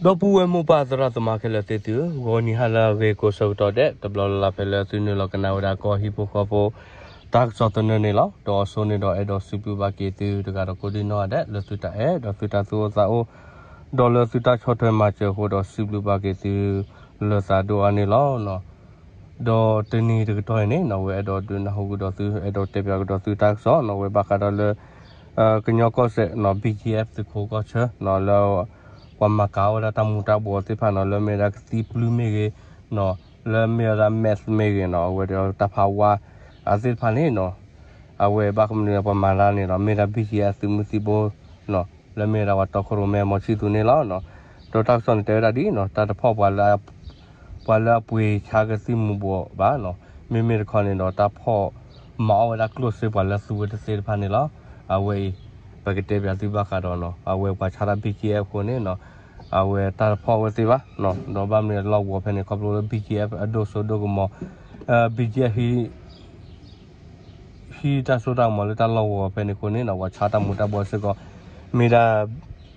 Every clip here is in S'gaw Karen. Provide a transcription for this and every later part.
ဒီပုၢ်ဝဲၢ်မိၢ်ပၢ်သရၣ်သမါခဲလၢာ်သ့ၣ်သုဧၢ, ဂီၤနံၤဟါလၢအဂ့ၤကိးဆၢကတီၢ်ဒဲး တဘျီလၢ်လၢ်ဖဲလၢသုနုာ်လီၤကနၣ်ဝဲဒၣ်ကီၢ်ဟံၣ်ဖိဃီဖိ တၢ်ကစီၣ်သနၢၣ်န့ၣ်လီၤ. ဒီးအစိန့ၣ်ဒီးအဲၣ်ဒိးစံးဘျုးဘၣ်က့ၤသုတဂၤဒီးကိးဒံနီၢ်ဂၤဒဲး လၢသုတၢ်အဲၣ်ဒီးသုတၢ်သူၣ်အိၣ်သးအိၣ် ဒီးလၢသုတၢ်ဆီၣ်ထွဲမၤစၢၤအဃိဒီးစံးဘျုးဘၣ်က့ၤသု လၢသးဒိၣ်အါန့ၣ်လီၤ. ဒီးတနံၤတကတီၢ်အံၤန့ၣ်နီၢ် အဝဲအဲၣ်ဒိးဒုးနၢ်ဟူကဒီးသု အဲၣ်ဒိးတဲပၠးကဒီးသုတၢ်ကစီၣ်နီၢ် အဝဲဘၣ်ဃးဒီးလၢ ကညီကီၢ်စဲၣ်နီၢ် ဘံၣ်ကၠံၣ်အဲၣ် သုးခိးကီၢ်ဆၢနီၢ် လၢ ပှၤမၤကၤဝဲဒၣ်တၢ်မူၤတၢ်ဘှီးသ့ၣ်တဖၣ်နီၢ် လၢမ့ၢ်ဝဲဒၣ်ကသံၣ်ပျုၢ်မ့ၢ်ဂ့ၤနီၢ် လၢမ့ၢ်ဝဲဒၣ် meth မ့ၢ်ဂ့ၤနီၢ် အဝဲဒီးတၢ်ဖးဝါအသ့ၣ်တဖၣ်န့ၣ်နီၢ် အဝဲဘၣ်ကမနုၤပှၤမၤလၢန့ၣ်နီၢ် မ့ၢ်ဒၣ် ဘံၣ်ကၠံၣ်အဲၣ် သုးမုၢ်သံၣ်ဘိနီၢ် လၢမ့ၢ်ဝဲဒၣ်ပှၤတီခိၣ်ရိၣ်မဲအမီၤဆံသူန့ၣ်လီၤ. ဒီးတၢ်ကစီၣ်န့ၣ်တဲဝဲဒၣ်ဒ်နီၢ် တၢ်တဖီၣ်ပှၤလၢ ပှၤလၢအပှ့ၤဆါကသံၣ်မူၤဘှီးဘၣ်နီၢ် မ့မ့ၢ်တခီန့ၣ်ဒီးတၢ်ဖီၣ်မၤအီၣ်ဝဲဒၣ်ကျိၣ်စ့ပှၤလၢသူဝဲတသ့ၣ်တဖၣ်န့ၣ်လီၤ. အဝဲအံၤ ပကတဲပၠးသုဘၣ်ဃးဒီးနီၢ် အဝဲပှၤဆါတၢ် ဘံၣ်ကၠံၣ်အဲၣ် အဃိန့ၣ်နီၢ် အဝဲတၢ်တဖီၣ်ဝဲသ့ၣ်ဘၣ်နီၢ် ဒီးဘၣ်မနုၤလီၢ်ကဝီၤဖဲန့ၣ် ခီဖျိလၢ ဘံၣ်ကၠံၣ်အဲၣ် အဒိၣ်စိဒိၣ်ကမီၤ ဘံၣ်ကၠံၣ်အဲၣ် ဟံးတၢ်စိတၢ်ကမီၤလၢတၢ်လီၢ်ကဝီၤဖဲန့ၣ်အဃိန့ၣ်နီၢ် ပှၤဆါတၢ်မူၤတၢ်ဘှီးစ့ၢ်ကီး မ့ၢ်ဒၣ်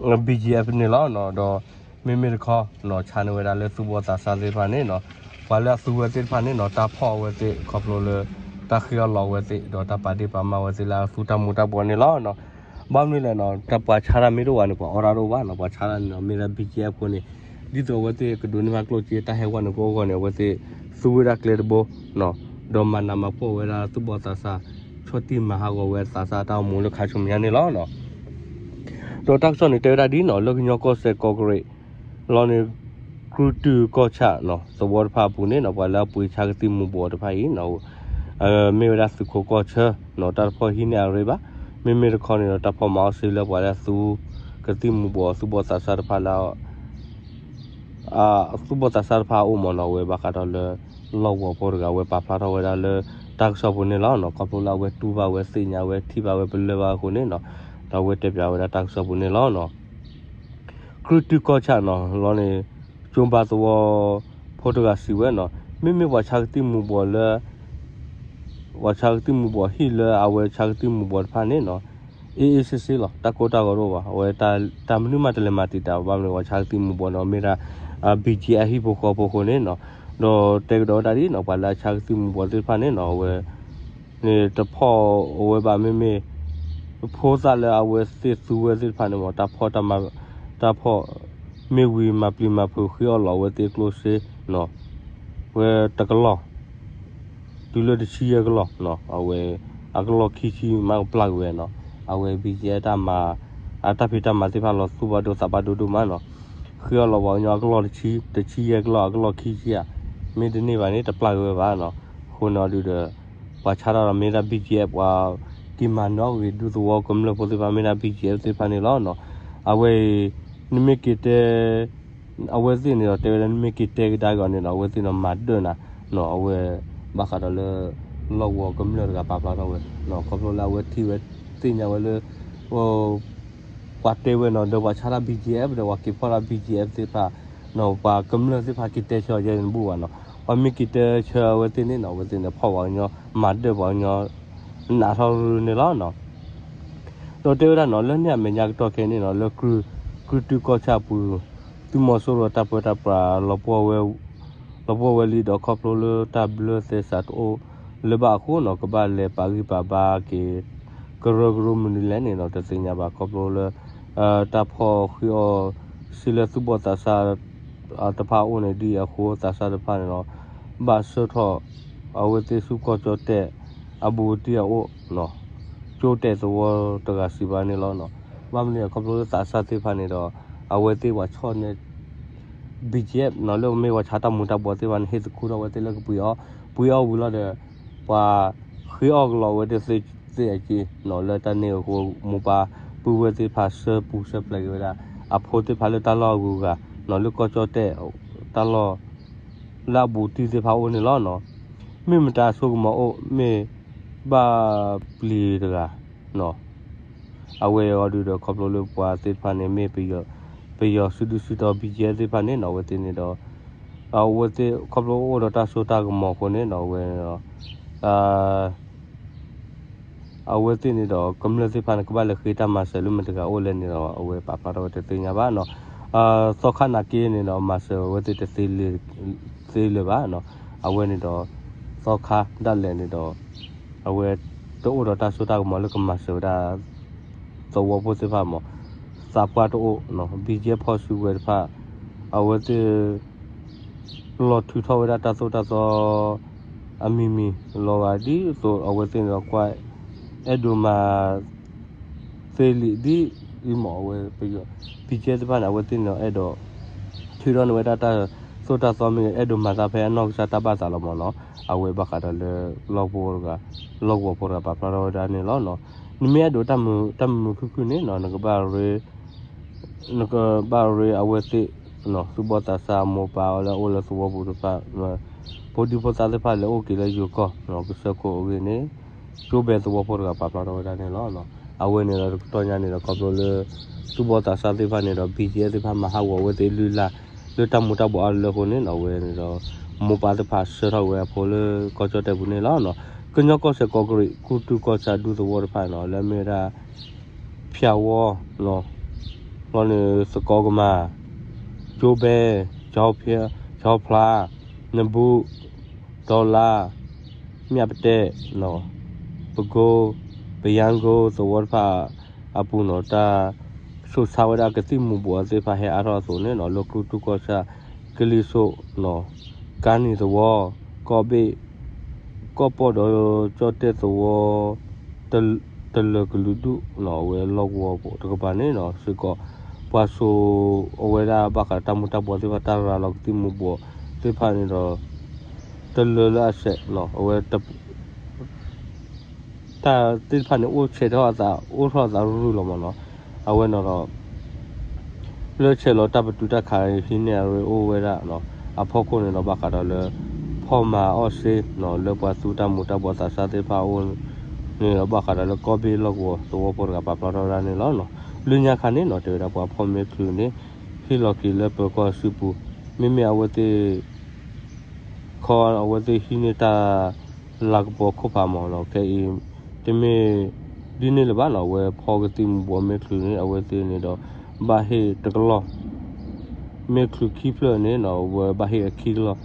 ဘံၣ်ကၠံၣ်အဲၣ် န့ၣ်လီၤ. ဒီးမ့မ့ၢ်တခီနီၢ် ဆါန့ၢ်ဝဲဒၣ်လၢသူၣ်ဘီၣ်သးစၢ်သ့ၣ်တဖၣ်န့ၣ်နီၢ် ပှၤလၢအသူဝဲသ့ၣ်တဖၣ်န့ၣ်နီၢ် တၢ်ဖီၣ်အဝဲသ့ၣ်ခီဖျိလၢ တၢ်ဃ့အီၣ်လီၤအဝဲသ့ၣ် ဒီးတၢ်ပာ်ဒ့ၣ်ပာ်မၢ်ဝဲသ့ၣ်လၢအသူတၢ်မူၤတၢ်ဘှီးန့ၣ်လီၤ. ဘၣ်မနုၤလဲၣ်နီၢ် တၢ်ပှၤဆါတၢ်မ့ၢ်တအိၣ်ဘၣ်န့ၣ် ပှၤအီၣ်တၢ်တအိၣ်ဘၣ်နီၢ် ပှၤဆါတၢ်န့ၣ်နီၢ် မ့ၢ်ဒၣ် ဘံၣ်ကၠံၣ်အဲၣ် အဃိန့ၣ် ဒ်သိးအဝဲသ့ၣ်ကဒိးန့ၢ်ဘၣ်ကျိၣ်စ့တၢ်ဟဲဝဲန့ၣ်ကအိၣ်အဂီၢ်န့ၣ် အဝဲသ့ၣ်သူဝဲဒၣ်ကျဲတဘိနီၢ် ဒီးမၤနးမၤဖှီၣ်ဝဲဒၣ်သူၣ်ဘီၣ်သးစၢ် ဆီၣ်တံၢ်မၤဟးဂီၤဝဲသးစၢ်တၢ်အိၣ်မူလၢခါဆူမဲာ်ညါန့ၣ်လီၤ. ဒီးတၢ်ကစီၣ်န့ၣ်တဲဝဲဒၣ်ဒ်နီၢ် လၢကညီကီၢ်စဲၣ်ကီးကရ့းလီၤန့ၣ် ကြုၢ်တုၢ်ကီၢ်ဆၣ်နီၢ် သဝီတဖၣ်အပူၤန့ၣ်နီၢ် ပှၤလၢအပှ့ၤဆါကသံၣ်မူၤဘှီးတဖၣ်အံၤနီၢ် မ့ၢ်ဝဲဒၣ်သုးခိးကီၢ်ဆၢနီၢ် တၢ်တဖီၣ်ဟံးန့ၢ်အရ့ဘၣ် မ့မ့ၢ်တခီန့ၣ်ဒီး တၢ်ဖီၣ်မၤအီၣ်စ့လၢပှၤလၢအသူ ကသံၣ်မူၤဘှီး သူၣ်ဘီၣ်သးစၢ်တဖၣ်လၢ သူၣ်ဘီၣ်သးစၢ်တဖၣ်အအိၣ်မ့ၢ်နီၢ် အဝဲဘၣ်ဃးဒီးလၢ လီၢ်ကဝီၤဖိတဂၤ အဝဲပာ်ဖျါထီၣ်ဝဲဒၣ်လၢ တၢ်ကစီၣ်ပူၤန့ၣ်လီၤ. ခီဖျိလၢအဝဲတူၢ်ဘၣ်ဝဲသ့ၣ်ညါဝဲထံၣ်ဘၣ်ဝဲ ပလၢၢ်ဘၣ်အဃိန့ၣ်နီၢ် ဒီးအဝဲတဲပၠးဝဲဒၣ်တၢ်ကစီၣ်ပူၤန့ၣ်လီၤ. ကြုၢ်တုၢ်ကီၢ်ဆၣ်နီၢ် လီၤန့ၣ် ကၠိဘါသဝီဖိတဂၤစံးဝဲနီၢ် မ့မ့ၢ်ပှၤဆါကသံၣ်မူၤဘှီးလၢ ပှၤဆါကသံၣ်မူၤဘှီးဟံၣ်လၢအဝဲဆါကသံၣ်မူၤဘှီးတဖၣ်န့ၣ်နီၢ် အ့ၣ်အ့ၣ်စ့စ့လီၤ တၢ်ကိၢ်တၢ်ဂီၤတအိၣ်ဘၣ် အဝဲတၢ်မနုၤမးတလဲၤမၤတံာ်တာ်ဘၣ် ဘၣ်မနုၤပှၤဆါကသံၣ်မူၤဘှီးနီၢ် မ့ၢ်ဒၣ် ဘံၣ်ကၠံၣ်အဲၣ် ဟံၣ်ဖိဃီဖိအဃိန့ၣ်နီၢ် ဒီးတဲကဒီးဝဲဒၣ်ဒ်နီၢ် ပှၤလၢအဆါကသံၣ်မူၤဘှီးသ့ၣ်တဖၣ်န့ၣ်နီၢ် အဝဲ န့ၣ်တဖီၣ်အဝဲဘၣ် မ့မ့ၢ် ဖိသၣ်လၢအဝဲသ့ၣ်သူဝဲသ့ၣ်တဖၣ်န့ၣ်မ့ၢ် တၢ်ဖီၣ် တၢ်ဖီၣ် မ့ၢ်ဝံၤမၤပျံၤမၤဖုးဃ့အီၣ်လီၤအဝဲသ့ၣ်ကျိၣ်စ့နီၢ် ဝဲတကလီၢ် တုၤလၢတဆံယဲၢ်ကလီၢ်နီၢ် အဝဲ အကလီၢ်ခံဆံမးကပျၢ်က့ၤဝဲနီၢ် အဝဲ ဘံၣ်ကၠံၣ်အဲၣ် တၢ်မၤ အတၢ်ဖံးတၢ်မၤသ့ၣ်တဖၣ်လီၤသူၣ်ဘၣ်ဒိသးဘၣ်ဒိဒိၣ်မးနီၢ် ဃ့အီၣ်လီၤပှၤကညီအကလီၢ်တဆံ တဆံယဲၢ်ကလီၢ် အကလီၢ်ခံဆံဧါ မ့ၢ်တန့ၢ်ဘၣ်န့ၣ် တပျၢ်က့ၤဝဲဘၣ်နီၢ် အဃိန့ၣ်အီၤဒုးဒီး ပှၤဆါတၢ်ဒီးမ့ၢ်ဒၣ် ဘံၣ်ကၠံၣ်အဲၣ် ပှၤက့ၤမၤနၢၤက့ၤဒူသဝီကမျၢၢ်ဖိသ့ၣ်တဖၣ် မ့ၢ်ဒၣ် ဘံၣ်ကၠံၣ်အဲၣ် သ့ၣ်တဖၣ်န့ၣ်လီၤနီၢ် အဝဲအံၤ နမ့ၢ်က့ၤတဲ အဝဲသ့ၣ်န့ၣ်ဒီး တဲဝဲဒၣ် နမ့ၢ်က့ၤတဲကဒါက့ၤအီၤန့ၣ်ဒီး အဝဲသ့ၣ်န့ၣ်မၤဒၢၣ်နၤနီၢ် အဝဲ ဘၣ်ဃးဒီးလၢ လီၢ်ကဝီၤကမျၢၢ်တဂၤပာ်ဖျါထီၣ်ဝဲနီၢ် ခီဖျိလၢအဝဲထံၣ်ဝဲသ့ၣ်ညါဝဲလၢ ပှၤတဲဝဲနီၢ် ဒီးပှၤဆါတၢ် ဘံၣ်ကၠံၣ်အဲၣ် ဒီးပှၤက့ၤဖီၣ်တၢ် ဘံၣ်ကၠံၣ်အဲၣ် သ့ၣ်တဖၣ်နီၢ် ပှၤကမျၢၢ်သ့ၣ်တဖၣ်က့ၤတဲဆၢအီၤယဲန့ၣ်တဘူၣ်ဘၣ်နီၢ် ပှၤမ့ၢ်က့ၤတဲဆၢအဝဲသ့ၣ်န့ၣ်နီၢ် အဝဲသ့ၣ်န့ၣ်ဖီၣ်ပှၤကညီ မၤဒၢၣ်ပှၤကညီ နးထီၣ်ရူန့ၣ်လီၤနီၢ် ဒီးတဲဝဲဒၣ်နီၢ် လၢန့ၣ်အမဲာ်ညါကတီၢ်ခဲအံၤန့ၣ်နီၢ် လၢ ကြုၢ်တုၢ်ကီၢ်ဆၣ်အပူၤ သုးမီၤစိရိၤတၢ်ပၢတၢ်ပြး လီၤပှီၢ်ဝဲလံဒီး ခီဖျိလၢတၢ်ဘျၢသဲစးတအိၣ်လၢၤဘၣ်အဃိနီၢ် ကဘၣ်လဲၤပာ်ဂံၢ်ပာ်ဘါက့ၤ ကရၢကရိမနုၤလဲၣ်န့ၣ်နီၢ် တသ့ၣ်ညါဘၣ် ခီဖျိလၢ တၢ်ဖီၣ်ဃ့အီၣ်စ့လၢသူၣ်ဘီၣ်သးစၢ် တဖၣ်အအိၣ်န့ၣ် ဒ်အံၤအဃိ သးစၢ်တဖၣ်န့ၣ်ဒီး ဘၣ်ဆှၢထီၣ် အဝဲသ့ၣ်ဆူကီၢ်ကၠီၣ်တဲၣ် အဘူးအတံၢ်အအိၣ်နီၢ် ကၠိၣ်တဲၣ်သဝီတဂၤစံးဘၣ်န့ၣ်လီၤနီၢ် ဘၣ်မနုၤလဲၣ် ခီဖျိလၢသးစၢ်သ့ၣ်တဖၣ်န့ၣ်ဒီး အဝဲသ့ၣ်ပှၤဆီၣ်န့ၢ် ဘံၣ်ကၠံၣ်အဲၣ် နီၢ် လၢမ့ၢ်ပှၤဆါတၢ်မူၤတၢ်ဘှီးသ့ၣ်တဖၣ်န့ၣ် ဟ့ၣ်သခူထီၣ်ဝဲသ့ၣ်လၢကပှ့ၤအီၣ် ပှ့ၤအီၣ်ဝံၤလီၤဒီး ပှၤဃ့အီၣ်ကလီၤဝဲသ့ၣ်သ့ၣ်အက့နီၢ် လၢတၢ်န့ၣ်အဃိ မိၢ်ပၢ်ပုၢ်ဝဲၢ်သ့ၣ်တဖၣ်ဆှၢပူၤဆှၢဖျဲးက့ၤဝဲဒၣ် အဖိသ့ၣ်တဖၣ်လၢတၢ်လီၢ်အဂုၤအဂၤနီၢ် လၢကီၢ်ကၠီၣ်တဲၣ် တၢ်လီၢ် လၢအဘူးအတံၢ်သ့ၣ်တဖၣ်အအိၣ်န့ၣ်လီၤနီၢ် မ့ၢ်မတၤအစိကမီၤအိၣ် မ့ၢ်ဘၣ်ပျံၤတဂၤနီၢ် အဝဲအံၤဒုးဒီး ခီဖျိလၢပှၤသ့ၣ်တဖၣ်န့ၣ် မ့ၢ်ပယီၤစုဒုၣ်စုတီၤ ဘံၣ်ကၠံၣ်အဲၣ် သ့ၣ်တဖၣ်န့ၣ်နီၢ် အဝဲသ့ၣ်န့ၣ်ဒီး အဝဲသ့ၣ်ခီဖျိအိၣ်ဒီးတၢ်စိတၢ်ကမီၤအဃိန့ၣ်နီၢ် အဝဲ အဝဲသ့ၣ်န့ၣ်ဒီး ကမျၢၢ်သ့ၣ်တဖၣ်န့ၣ် ကဘၣ်လဲၤဃ့တၢ်မၤစၢၤလၢမတၤတဂၤအိၣ်လဲၣ်န့ၣ်ဒီး အဝဲပာ်ဖျါထီၣ်ဝဲတသ့ၣ်ညါဘၣ်နီၢ်. သီခါနာ်က့န့ၣ်ဒီး မၤစၢၤဝဲသ့ၣ်တသ့လၢၤဘၣ်နီၤ. အဝဲန့ၣ်ဒီး သီခါဒၣ်လဲာ်န့ၣ်ဒီး အဝဲတအိၣ်ဒီးတၢ်စိတၢ်ကမီၤလၢကမၤစၢၤဝဲဒၣ် သဝီဖိသ့ၣ်တဖၣ်မး, သးပှၢ်တအိၣ်နီၤ, BGF ဖီၣ်စုကဝဲၤတဖၣ် အဝဲသ့ၣ် လီၤထုးထီၣ်ဝဲဒၣ်တၢ်သိၣ်တၢ်သီ အမံၤမံၤလီၤဂာ်ဒ်သိး အဝဲသ့ၣ်န့ၣ်ဒီးကွၢ် အဲၣ်ဒိးမၤ သ့လံာ်ဒ်အံၤမး အဝဲ ပယီၤ BGF သ့ၣ်တဖၣ်န့ၣ် အဝဲသ့ၣ်န့ၣ်ဒီးအဲၣ်ဒိး ထုးထီၣ်န့ၢ်ဝဲဒၣ်တၢ်သိၣ်တၢ်သီမ့ၢ်ဂ့ၤ အဲၣ်ဒိးမၤတၢ်ဖဲအနီၢ်ကစၢ်တၢ်ဘၣ်သးလီၤမးနီၤ. အဝဲဘၣ်ဃးဒီးလၢ လီၢ်ကဝီၤဖိတဂၤ လီၢ်ကဝီၤဖိတဂၤပာ်ဖျါထီၣ်ဝဲဒၣ်န့ၣ်လီၤနီၤ. နမ့ၢ်အဲၣ်ဒိးတၢ်မုာ်မုာ်ခုၣ်ခုၣ်န့ၣ်နီၤ နကဘၣ်ရ့ နကဘၣ်ရ့အဝဲသ့ၣ် သူၣ်ဘီၣ်သးစၢ်မိၢ်ပၢ်အီၤလၢအအိၣ်လၢသဝီပူၤတဖၣ် ဖိဒံဖိသၣ်သ့ၣ်တဖၣ်လၢအိၣ်က့ၤလၢယိၤကီၢ် ကစၢၢ်ခိၣ်အဂ့ၢ်န့ၣ် ကၠိဘဲသဝီဖိတဂၤပာ်ဖျါထီၣ်ဝဲဒၣ်န့ၣ်လီၤ. အဝဲန့ၣ်ဒီးတကတီၢ်ညါန့ၣ်ဒီး ခီဖျိလၢ သူၣ်ဘီၣ်သးစၢ်သ့ၣ်တဖၣ်န့ၣ်ဒီး BGF သ့ၣ်တဖၣ်မၤဟးဂီၤအဝဲသ့ၣ်လုၢ်လၢ် လၢတၢ်မူၤတၢ်ဘှီးအါလၢအဃိန့ၣ်နီၤ အဝဲန့ၣ်ဒီး မိၢ်ပၢ်သ့ၣ်တဖၣ်ဆှၢထီၣ်ဝဲအဖိလၢကီၢ်ကၠီၣ်တဲၣ်ပူၤန့ၣ်လီၤ. ကညီကီၢ်စဲၣ်ကီးကရံး ကူတူၢ်ကီၢ်ဆၣ်ဒူသဝီတဖၣ်နီၤ လၢအမ့ၢ်ဝဲဒၣ် ဖၠၣ်ဝီ လီၤန့ၣ် သကိးကမၤ ကၠိဘဲ ကၠီဖျါ နဘူး ဒီလါ မၠၣ်ပတဲ ပကိ ပယါကိသဝီတဖၣ်အပူၤနီၤ တၢ်ဆိးဆါဝဲဒၣ်ကသံၣ်မူၤဘှီးသ့ၣ်တဖၣ်ဟဲအါထီၣ်အသိးန့ၣ်နီၤ လၢကူတူၢ်ကီၢ်ဆၣ် ကလံၤစိး ကါနံၤသဝီ ကီၢ်ဘ့ၣ် ကီၢ်ပီၣ်ဒီးကၠီၣ်တဲၣ်သဝီ တလၢၤကလုာ်ဒူၣ်နီၤ အဝဲလီၢ်ကဝီၤတကပၤန့ၣ်နီၤ စ့ၢ်ကီး ပှၤဆိးအဝဲဒၣ်ဘၣ်ဃးတၢ်မူၤတၢ်ဘှီးသ့ၣ်တဖၣ် တၢ်ရၤလီၤကသံၣ်မူၤဘှီးသ့ၣ်တဖၣ်န့ၣ်ဒီး တလၢၤလၢအဆဲးနီၤ အဝဲ တၢ်သ့ၣ်တဖၣ်န့ၣ် အိၣ်ဆဲးထီၣ်အသး အိၣ်ထီၣ်အသးရုၢ်ရုၢ်လီၤမးနီၤ. အဝဲန့ၣ်ဒီး လၢဆဲးလီၤတၢ်ပတုာ်တၢ်ခးဟံးန့ၢ်အရ့အိၣ်ဝဲဒၣ် အဖီခိၣ်န့ၣ်ဒီး ဘၣ်ဃးဒီးလၢ ဖီၣ်မၤအီၣ်စ့နီၤ လၢပှၤသူတၢ်မူၤတၢ်ဘှီးသးစၢ်သ့ၣ်တဖၣ်အအိၣ်န့ၣ်ဒီး ဘၣ်ဃးဒီးလၢကီၢ်ဘ့ၣ်လီၢ်ကဝီၤသဝီဖိတဂၤပာ်ဖျါထီၣ်ဝဲဒၣ်န့ၣ်လီၤ. လၢညါခါန့ၣ်နီၤ တဲဝဲဒၣ်ပှၤဖီၣ်မ့ၢ်ချုးန့ၣ် ဟ့ၣ်လီၤက့ၤလၢပၢၤကီၢ်စုပူၤ မ့မ့ၢ်အဝဲသ့ၣ် ခီအဝဲသ့ၣ်ဟံးန့ၢ်တၢ်လၤကပီၤခိၣ်ဖးမးနီၤ ခဲအံၤ တမ့ၢ်ဒ်န့ၣ်လၢၤဘၣ်နီၤ အဝဲဖီၣ်ကသံၣ်မူၤဘှီးမ့ၢ်ချုးန့ၣ် အဝဲသ့ၣ်န့ၣ်ဒီး ဘၣ်ဟ့ၣ်တကလီၢ် မ့ၢ်ချုးခံဖျၢၣ်န့ၣ်နီၤ အဝဲဘၣ်ဟ့ၣ်အခံကလီၢ်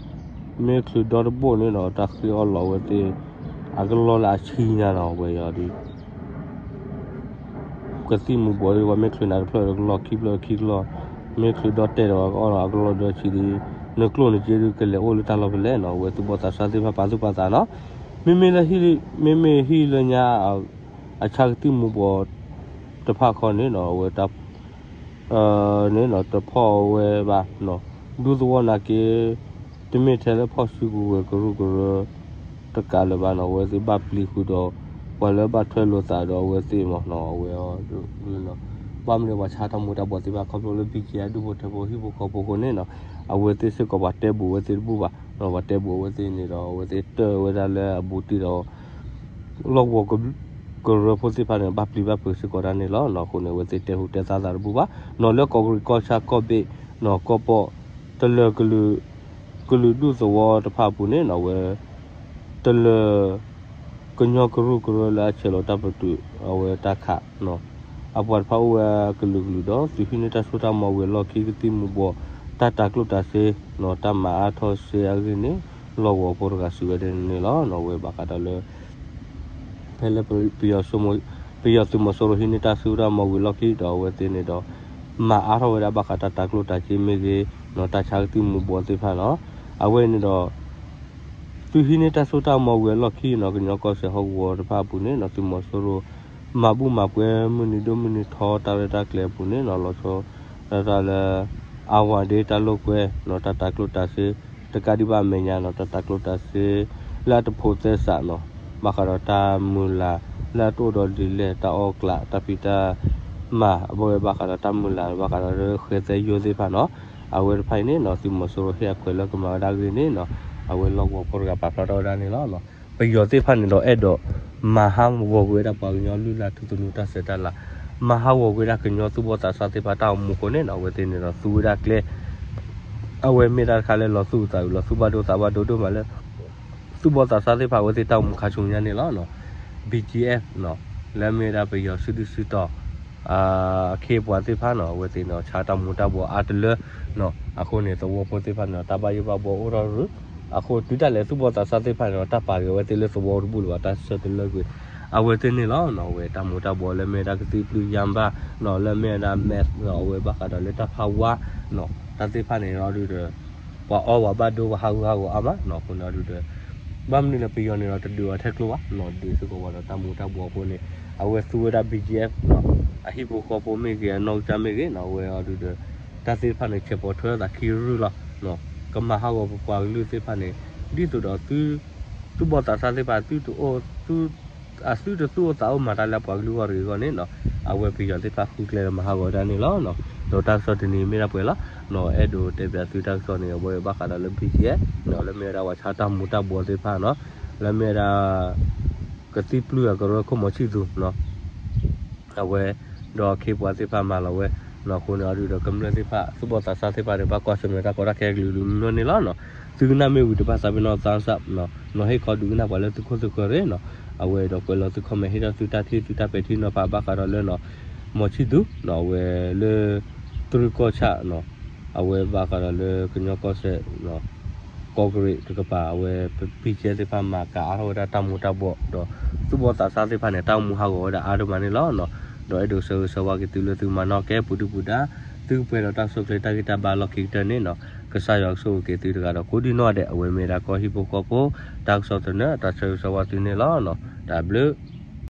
မ့ၢ်ချုးဒီတဘိၣ်န့ၣ်နီၤ တၢ်ဃ့အီၣ်လီၤအဝဲသ့ၣ် အကလီၢ်လၢအဆံညါနီၤ အဝဲယီၤဒ် ကသံၣ်မူၤဘှီးဒ် ပှၤမ့ၢ်ချုးနၤတဖျၢၣ်တကလီၢ် ခံဖျၢၣ်ခံကလီၢ် မ့ၢ်ချုးဒီတဲာ်ဒီး အကလီၢ်ဒီဆံးဒ် နကျိၣ်နစ့ဒ် ကလဲၤအိၣ်လၢတၢ်လီၢ်ဖဲလဲၣ်နီၤ အဝဲသူၣ်ဘီၣ်သးစၢ်သ့ၣ်တဖၣ်ပာ်သူၣ်ပာ်သးနီၤ မ့မ့ၢ်လၢ မ့မ့ၢ်ဟံၣ်လၢညါ အဆါကသံၣ်မူၤဘှီးတဖၣ်ခီန့ၣ်နီၤ အဝဲတၢ် န့ၣ်နီၤ တဖီၣ်ဝဲဘၣ်နီၤ ဒူသဝီနာ်က့ တမ့ၢ်ထဲလၢဖီၣ်စုကဝဲၤကရူၢ်ကရၢ တကးလၢၤဘၣ်နီၤ အဝဲသ့ၣ်ဘၣ်ပျံၤဃုာ်ဒီး ပှၤလၢဘၣ်ထွဲလိာ်သးဒီးအဝဲသ့ၣ်မးနီၤ အဝဲ ဘၣ်မနုၤပှၤဆါတၢ်မူၤတၢ်ဘှီးသ့ၣ်တဖၣ် ခီဖျိလၢ ဘံၣ်ကၠံ အဒူၣ်ဖိထၢဖိဟံၣ်ဖိဃီဖိအဃိန့ၣ်နီၤ အဝဲသ့ၣ်စ့ၢ်ကီးပှၤတဲဘူးဝဲသ့ၣ်တဘူၣ်ဘၣ်နီၤ ပှၤတဲဘူးအဝဲသ့ၣ်န့ၣ်ဒီး အဝဲသ့ၣ်တၢၢ်ဝဲဒၣ်လၢအဘူးတံၢ်ဒီး လီၢ်ကဝီၤကရၢဖိသ့ၣ်တဖၣ်န့ၣ် ဘၣ်ပျံၤဘၣ်ဖုးစ့ၢ်ကီးဒၣ်န့ၣ်လီၤ. အဃိန့ၣ် အဝဲသ့ၣ်တဲဟူးတဲသါသးတဘူၣ်ဘၣ်နီၤ လၢကီးကရံးကီၢ်ဆၣ်ကီၢ်ဘ့ၣ်နီၤ ကီၢ်ပီၣ် တလၢၤကလုာ် ကလုာ်ဒူၣ်သဝီတဖၣ်အပူၤန့ၣ်နီၤ အဝဲ တလၢၤ ကညီကရူၢ်ကရၢလၢအဆဲးလီၤတၢ်ပတုာ်အဝဲတၢ်ခးနီၤ အပှၤတဖၣ်အိၣ်ဝဲအကလုာ်ကလုာ်ဒီး သုးဟံးန့ၢ်တၢ်စိတၢ်ကမီၤဝံၤအလီၢ်ခံ ကသံၣ်မူၤဘှီး တၢ်တၤကျိၣ်တၤစ့နီၤ တၢ်မၤအါထီၣ်စ့အဂ့ၢ်န့ၣ် လီၢ်ကဝီၤဖိတဂၤစံးဝဲဒၣ်န့ၣ်လီၤ. အဝဲဘၣ်ဃးဒီးလၢ ဖဲလၢ ပယီၤသုးမီၤစိရိၤဟံးန့ၢ်တၢ်စိတၢ်ကမီၤဝံၤအလီၢ်ခံဒီး အဝဲသ့ၣ်န့ၣ်ဒီး မၤအါထီၣ်ဝဲဒၣ်ဘၣ်ဃးတၢ်တၤကျိၣ်တၤစ့မ့ၢ်ဂ့ၤနီၤ တၢ်ဆါကသံၣ်မူၤဘှီးသ့ၣ်တဖၣ်နီၤ အဝဲန့ၣ်ဒီး သုးဟံးန့ၢ်တၢ်စိတၢ်ကမီၤဝံၤအလီၢ်ခံနီၤ ကညီကီၢ်စဲၣ်ဟီၣ်ကဝီၤတဖၣ်အပူၤန့ၣ်နီၤ သုးမီၤစိရိၤ မၤဘူၣ်မၤပှဲၤမုၢ်နံၤဒိၣ်မုၢ်နံၤထီတၢ်ရဲၣ်တၢ်ကျဲၤအပူၤန့ၣ်နီၤ လီၤဆီဒၣ်တၢ်လၢ အဝၤဒ့တၢ်လိာ်ကွဲနီၤ တၢ်တၤကျိၣ်တၤစ့ တကးဒံးဘၣ်အမဲာ်ညါနီၤ တၢ်တၤကျိၣ်တၤစ့ လၢအတဖိးသဲစးနီၤ ဘၣ်ဃးဒီးတၢ်မုၢ်လၢ် လၢအတအိၣ်ဒီးဒ်လဲၣ် တၢ်အီၣ်ကျး တၢ်ဖံးတၢ်မၤ အဘၣ်ဝဲဘၣ်ဃးဒီးတၢ်မုၢ်လၢ် ဘၣ်ဃးဒီးဃဲသဲယိသ့ၣ်တဖၣ်နီၤ အဝဲတဖၣ်အံၤန့ၣ်နီၤ သုးမီၤစိရိၤဟ့ၣ်အခွဲးလၢကမၤဝဲဒၣ်အဂ့ၢ်န့ၣ်နီၤ အဝဲလီၢ်ကဝီၤဖိတဂၤပာ်ဖျါထီၣ်ဝဲဒၣ်န့ၣ်လီၤ. ပယီၤသ့ၣ်တဖၣ်န့ၣ်ဒီး အဲၣ်ဒိးမၤဟးဂီၤကွံာ်ဝဲဒၣ်ပှၤကညီလုၢ်လၢ်ထူသနူတၢ်ဆဲးတၢ်လၤ မၤဟးဂီၤကွံာ်ဝဲဒၣ်ကညီသူၣ်ဘီၣ်သးစၢ်သ့ၣ်တဖၣ်တၢ်အိၣ်မူအဃိန့ၣ်နီၤ အဝဲသ့ၣ်န့ၣ်ဒီးသူဝဲဒၣ်ကျဲ အဝဲမ့ၢ်တၢ်တခါလၢလီၤသူၣ်အုးသးအုး လီၤသူၣ်ဘၣ်ဒိသးဘၣ်ဒိဒိၣ်မးလၢ သူၣ်ဘီၣ်သးစၢ်သ့ၣ်တဖၣ်အဝဲသ့ၣ်တၢ်အိၣ်မူခါဆူညါန့ၣ်လီၤ. BGF နီၤ လၢအမ့ၢ်ဝဲဒၣ်ပယီၤစုဒုၣ်စုတီၤ အခ့အပှၤသ့ၣ်တဖၣ်န့ၣ် အဝဲသ့ၣ်န့ၣ် ဆါတၢ်မူၤတၢ်ဘှီးအါတလၢ အဃိန့ၣ် သဝီဖိသ့ၣ်တဖၣ်န့ၣ် တၢ်ဘၣ်ယိၣ်ဘၣ်ဘှီအိၣ်ထီၣ်ရူၢ်, အဃိတုၤဒၣ်လဲာ်သူၣ်ဘီၣ်သးစၢ်သ့ၣ်တဖၣ်န့ၣ် တၢ်ပာ်က့ၤအဝဲသ့ၣ်လၢသဝီတဘူၣ်လၢၤဘၣ် တၢ်ဆၢတလၢကွံာ် အဝဲသ့ၣ်န့ၣ်လီၤ. အဝဲတၢ်မူၤတၢ်ဘှီးလၢမ့ၢ်ဝဲဒၣ်ကသံၣ်ပျုၢ်ယါဘၣ် လၢမ့ၢ်ဝဲဒၣ် meth အဝဲဘၣ်ဃးဒီးလၢတၢ်ဖးဝါ တၢ်သ့ၣ်တဖၣ်န့ၣ်အီၤဒုးဒီး ပှၤအီပှၤဘၣ်ဒိပှၤဟးဂူာ်ဟးဂီၤအါမး အဃိန့ၣ်အီၤဒုးဒီး ဘၣ်မနုၤလဲၣ် ပယီၤန့ၣ်ဒီးတဒုးအီၤထဲကျိဘၣ် ဒုးစ့ၢ်ကီးဝဲဒီးတၢ်မူၤတၢ်ဘှီးအဃိန့ၣ် အဝဲသူဝဲဒၣ် BGF အဟံၣ်ဖိဃီဖိမ့ၢ်ဂ့ၤ အနီၢ်ကစၢ်မ့ၢ်ဂ့ၤန့ၣ် အဝဲအီၤဒုးဒီး တၢ်သ့ၣ်တဖၣ်န့ၣ် ဆဲးပိာ်ထွဲအသးခံရုၢ်လီၤ. ကမၤဟးဂီၤပပှၤကလုာ်သ့ၣ်တဖၣ်န့ၣ် ဒ်သိးဒီး သူၣ်ဘီၣ်သးစၢ်သ့ၣ်တဖၣ် အသုတသူၣ်အိၣ်သးအိၣ်မၤတၢ်လၢပှၤကလုာ်ဂီၢ်တဂ့ၤအဂီၢ်န့ၣ် အဝဲပယီၤသ့ၣ်တဖၣ်ဃုကျဲဒီးမၤဟးဂီၤဝဲဒၣ်န့ၣ်လီၤ. ဒီးတၢ်ကစီၣ်တနံၤမ့ၢ်ဒၣ်ပှဲၤလီၤ. အဲၣ်ဒိးတဲပၠးသုတၢ်ကစီၣ်န့ၣ် အဝဲဘၣ်ဃးဒီးလၢ BGF လၢမ့ၢ်ဝဲဒၣ်ပှၤဆါတၢ်မူၤတၢ်ဘှီးသ့ၣ်တဖၣ်န့ၣ် လၢမ့ၢ်ဝဲဒၣ် ကသံၣ်ပျုၢ်အကရၢခိၣ်မီၤဆံၣ်သူ အဝဲ ဒီးအခ့အပှၤသ့ၣ်တဖၣ်မၤလီၤဝဲ အဃိန့ၣ်အီၤဒုးဒီးကမျၢၢ်သ့ၣ်တဖၣ် သူၣ်ဘီၣ်သးစၢ်သ့ၣ်တဖၣ်န့ၣ် ဘၣ်ကွၢ်ဆၢၣ်မဲာ်တၢ်ကီတၢ်ခဲကလုာ်ကလုာ်မ့ၢ်န့ၣ်လီၤ. သုကနၣ်မ့ၢ်ဝံၤတဘၣ်သးပ့ၤနီၣ်သးစၢ် နီၢ်ဟ့ၣ်ခီဒုးကနၣ်ပှၤလၢသုခိၣ်သုဃၢၤရ့ၣ် အဝဲဒီးကွဲးလီၤသု comment ဟ့ၣ်ထီၣ်သုတၢ်ထံၣ်သုတၢ်ပဲာ်ထံနီၤဖးဘၣ်ဃးဒီးလၢ မီၤဆံၣ်သူ အဝဲလၢ တြူၢ်ကီၢ်ဆၣ် အဝဲဘၣ်ဃးဒီးလၢကညီကီၢ်စဲၣ် ကီၢ်ကရ့ၣ်တကပၤ အဝဲ BGF သ့ၣ်တဖၣ်မၤကၤအါထီၣ်ဝဲဒၣ်တၢ်မူၤတၢ်ဘှီး ဒီးသူၣ်ဘီၣ်သးစၢ်သ့ၣ်တဖၣ်န့ၣ် တၢ်အိၣ်မူဟးဂီၤဝဲဒၣ်အါဒိၣ်မးန့ၣ်လီၤ. ဒီးအဲၣ်ဒိးဆၢဂ့ၤဆၢဝါက့ၤသုလၢသုမၤနီၣ်ကဲပူၤဒုၣ်ပူၤဒါ သုကပှဲၤဒီးတၢ်ကစီၣ်ကျဲတၢ်ဂ့ၢ်တၢ်ဘါလီၢ်ခံကတၢၢ်န့ၣ် ကစၢ်ယွၤကဆိၣ်ဂ့ၤက့ၤသုတဂၤဒီးကိးဒံနီၢ်ဒဲး အဝဲမ့ၢ်ဒၣ်ကီၢ်ဟံၣ်ဖိဃီဖိ တၢ်ကစီၣ်သနၢၣ် တၢ်ဆၢဂ့ၤဆၢဝါသုန့ၣ်လီၤ. တၢ်ဘျုး